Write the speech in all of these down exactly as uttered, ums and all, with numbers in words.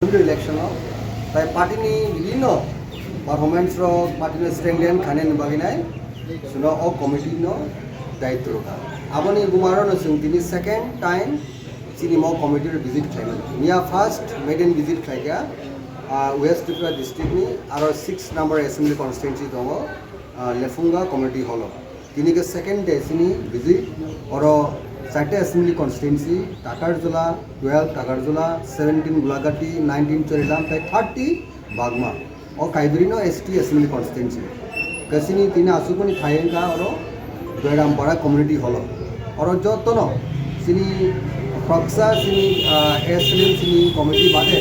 Assembly election o tai party ni bibhinno performance rok, party no strengthen khainani bagwi nai chwngno o committee no daitw rwkha. Aboni bumaro no chwng tini second time chini mo committee rok visit khlaimani. Miya first maiden visit khlaikha, ah, West Tripura district ni aro six number assembly constituency tongo, ah, Lefunga community hall o. Tini khe second day chini visit, oro chaita assembly constituency, Takarjula twelve, Takarjula seventeen, Gulagati nineteen, Chorilam tei thirty Bagma. O Kaibri no S T assembly constituency. Khe chini tini asukmani thai wngkha oro Joyrampara community hall o. Oro jotono chini khoroksa chini, ah, S L M chini committee bade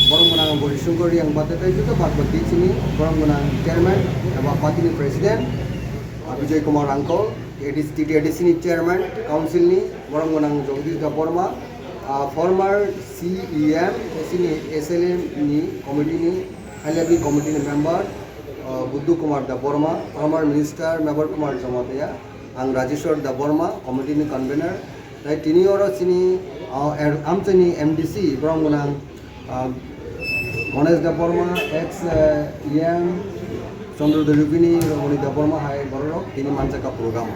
borok gwnang Gori Shankar Reang bade tei joto bad baki chini borok gwnang chairman eba party ni president, ah, Bijoy Kumar Rangkol, A D C, T T A D C ni chairman, council ni borok gwnang Jagdish Debbarma, ah, former C E M, chini S L M ni committee ni, Hailabi committee ni member, ah, Budhu Kumar Debbarma, former minister Mebar Kumar Jamatia, ang Rajeshwar Debbarma, committee ni convener, tei tini oro chini, ah, er-, amchaini M D C borok gwnang, ah, Ganesh Debbarma, ex, ah, E M Chandra Debini, Ramani Debbarma hai borok tini manjak program.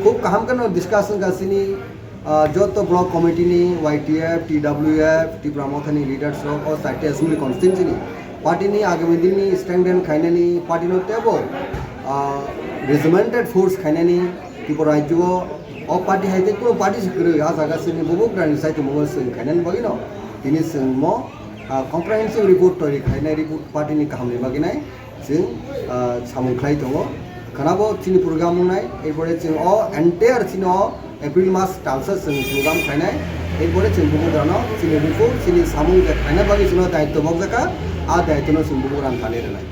Khub kaham kheno discuss wngkha chini, ah, joto block committee ni Y T F, T W F, Tipra Motha ni leaders rok o chaita assembly constituency ni party ni agami din ni strengthen khainani, party no tebo, ah, regimented force khainani, Tripura rajyo o, o party hai tei kunu party se kwrwi, ah jaga chini bubugrani saichung bubo chwng khainani bagwi no tini chwng mo, ah, comprehensive report toiri khainai, report party ni kaham ni bagwi nai chwng, ah, samung khlai tongo. Khwnabo chini program wngnai, erpore chwng o entire chini o April mas talsa chwng program khainai, erpore chwng bubugrano chini report, chini samung je khaina bagwi chwngno daitw bokjakha, ah daitw no chwng bubugrano thani rwnai.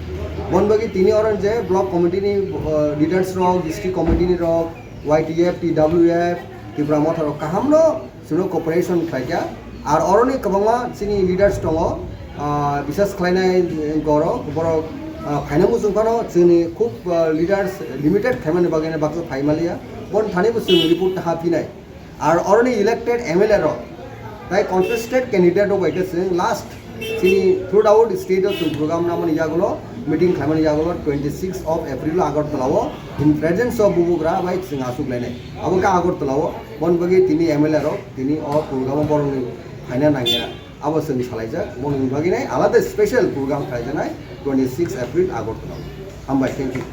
Bon bagwi tini oro je block committee ni, ah, leaders rok, district committee ni rok, Y T F, T W F, Tipra Motha rok kaham no chwngno cooperation khlaikha. Ar oroni kwbangma chini leaders tongo, ah, bisas khlainai, eh, goro, borok, ah, phaina muchung phano chwngni khub, ah, leaders limited khaimani bagwi baksa phai maliya. Bon thani bo chwng report ha phinai. Ar oroni elected M L A rok, tai contested candidate rok bai khe chwng last chini throughout state o chwng program namani yagulo, meeting khlaimani yagulo twenty six of April o Agartala o in presence of bubugra bai chwng aswk lainai. Abo khe Agartala o, bon bagwi tini M L A rok tini o program o borokni phaina nangya, abo chwng salaijak, boni bagwi nai alada special program khlaijaknai twenty six April Agartala o. Hambai, thank you.